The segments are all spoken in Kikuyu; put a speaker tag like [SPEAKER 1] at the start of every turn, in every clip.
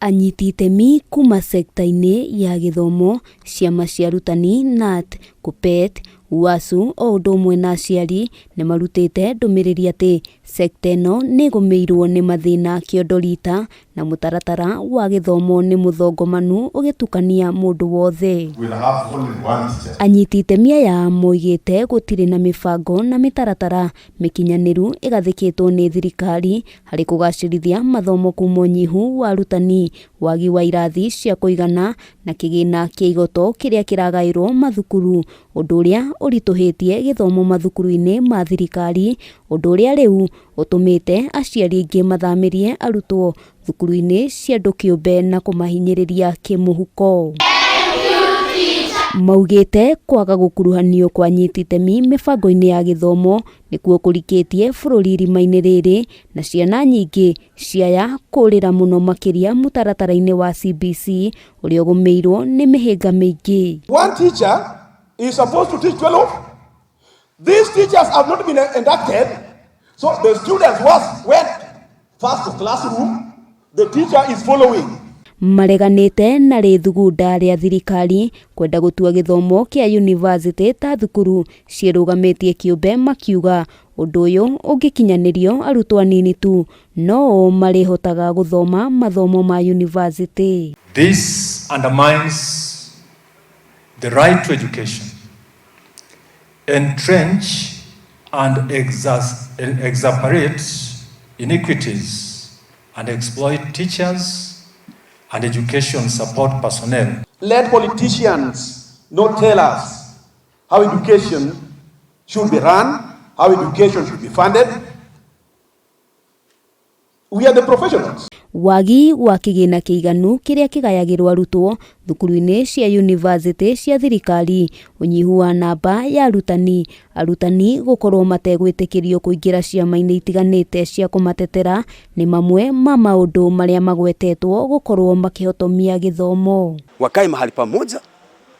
[SPEAKER 1] Anyiti itemi kuma sekta-inĩ ya gĩthomo, ciama cia arutani KNUT, KUPPET, UASU o ũndũ ũmwe na aciari nĩ marutĩte ndũmĩrĩri atĩ sekta ĩno nĩ ĩgũmĩirwo nĩ mathĩna kĩondo rita na mũtaratara wa gĩthomo nĩ mũthongomanu ũgĩtukania mũndũ wothe.
[SPEAKER 2] We'll have only one teacher.
[SPEAKER 1] Anyiti itemi aya moigĩte gũtirĩ na mĩbango na mĩtaratara mĩkinyanĩru ĩgathĩkĩtwo nĩ thirikari harĩ kũgacĩrithia mathomo kuma ũnyihu wa arutani, wagi wa irathi cia kũigana na kĩgĩna kĩa igoto kĩrĩa kĩragaĩrwo mathukuru, ũndũ ũrĩa ũritũhĩtie gĩthomo mathukuru-inĩ ma thirikari, ũndũ ũrĩa rĩu ũtũmĩte aciari aingĩ mathamĩrie arutwo thukuru-inĩ cia andũ kĩũmbe na kũmahinyĩrĩria kĩmũhuko. Maugĩte kwaga gũkuruhanio kwa anyiti itemi mĩbango-inĩ ya gĩthomo nĩkuo kũrikĩtie bũrũri irima-inĩ rĩrĩ na ciana nyingĩ ciaya kũrĩra mũno makĩria mũtaratara-inĩ wa CBC ũrĩa ũgũmĩirwo nĩ mĩhĩnga mĩingĩ.
[SPEAKER 2] One teacher is supposed to teach 12. These teachers have not been inducted, so the students was went first to classroom, the teacher is following.
[SPEAKER 1] Mareganĩte na rĩthugunda rĩa thirikari kwenda gũtua gĩthomo kĩa yunivasĩtĩ ta thukuru ciĩrũgamĩtie kĩũmbe makiuga ũndũ ũyũ ũngĩkinyanĩrio arutwo anini tu no o marĩhotaga gũthoma mathomo ma yunivasĩtĩ.
[SPEAKER 3] This undermines the right to education, entrench and exacerbate inequities and exploit teachers and education support personnel.
[SPEAKER 2] Let politicians not tell us how education should be run, how education should be funded. We are the professionals.
[SPEAKER 1] Wagi wa kĩgĩna kĩiganu kĩrĩa kĩgayagĩrwo arutwo thukuru-inĩ cia yunivasĩtĩ cia thirikari, ũnyihu wa namba ya arutani, arutani gũkorwo mategwĩtĩkĩrio kũingĩra ciama-inĩ itiganĩte cia kũmatetera nĩ mamwe ma maũndũ marĩa magwetetwo gũkorwo makĩhotomia gĩthomo.
[SPEAKER 4] Wakae mahali pamoja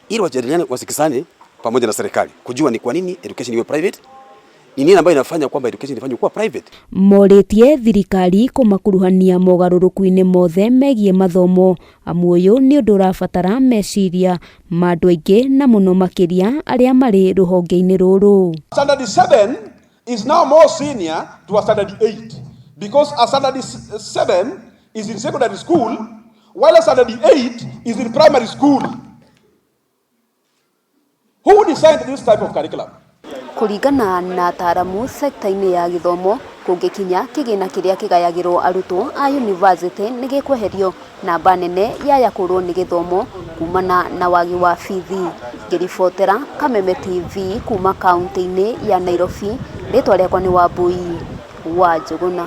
[SPEAKER 4] ili wajadiliane, wasikizane pamoja na serikali kujua ni kwa nini education iwe private, ni nini ambayo inafanya kwamba education ifanywe kuwa private.
[SPEAKER 1] Morĩtie thirikari kũmakuruhania mogarũrũku-inĩ mothe megiĩ mathomo amu ũyũ nĩ ũndũ ũrabatara meciria ma andũ aingĩ na mũno makĩria arĩa marĩ rũhonge-inĩ rũrũ.
[SPEAKER 2] Standard 7 is now more senior to a standard 8 because a standard 7 is in secondary school while a standard 8 is in primary school. Who designed this type of curriculum?
[SPEAKER 1] Kũringana na ataramu sekta-inĩ ya gĩthomo kũngĩkinya kĩgĩna kĩrĩa kĩgayagĩrwo arutwo a yunivasĩtĩ nĩ gĩkweherio namba nene ya kũrwo nĩ gĩthomo kumana na wagi wa bithi. Ngĩribotera Kameme TV kuma kaunti-inĩ ya Nairobi, rĩtwa rĩakwa nĩ Wambui wa Njũgũna.